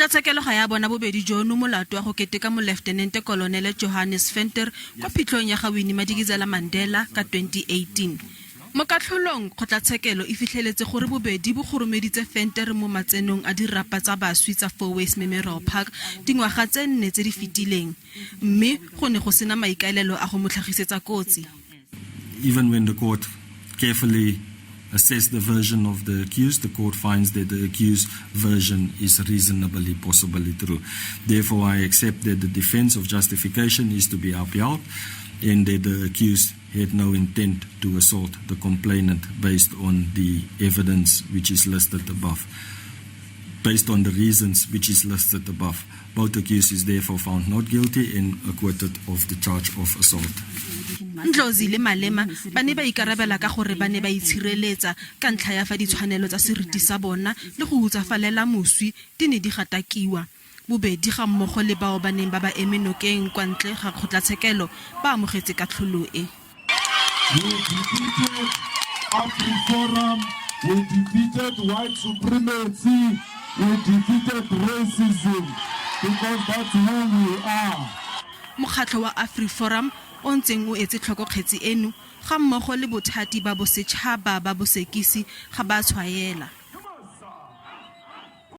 Kgotlatshekelo ga ya bona bobedi jono molato wa go keteka Moleftenente Kolonele Johannes Venter kwa phitlhong ya ga Winnie Madikizela Mandela ka 2018. Mo katlholong, kgotlatshekelo e fitlheletse gore bobedi bo kgoromeditse Venter mo matsenong a dirapa tsa baswi tsa Fourways Memorial Park dingwaga tse nne tse di fetileng mme go ne go sena maikaelelo a go mo tlhagisetsa kotsi. Even when the court carefully assessed the version of the accused, the court finds that the accused version is reasonably possibly true. Therefore, I accept that the defense of justification is to be upheld and that the accused had no intent to assault the complainant based on the evidence which is listed above. Based on the reasons which is listed above. Both accused is therefore found not guilty and acquitted of the charge of assault. Ndlozi le Malema ba ne ba ikarabela ka gore ba ne ba itshireletsa ka ntlha ya fa ditshwanelo tsa seriti sa bona le go hutsafalela moswi di ne di gatakiwa. Bobedi ga mmogo le bao ba neng ba ba eme nokeng kwa ntle ga kgotlatshekelo ba amogetse katlholo e. We defeated AfriForum, we defeated white supremacy, we defeated racism, because that's who we are. Mokgatlho wa AfriForum o ntseng o etse tlhoko kgetsi eno ga mmogo le bothati ba bosetšhaba ba bosekisi ga ba tshwaela.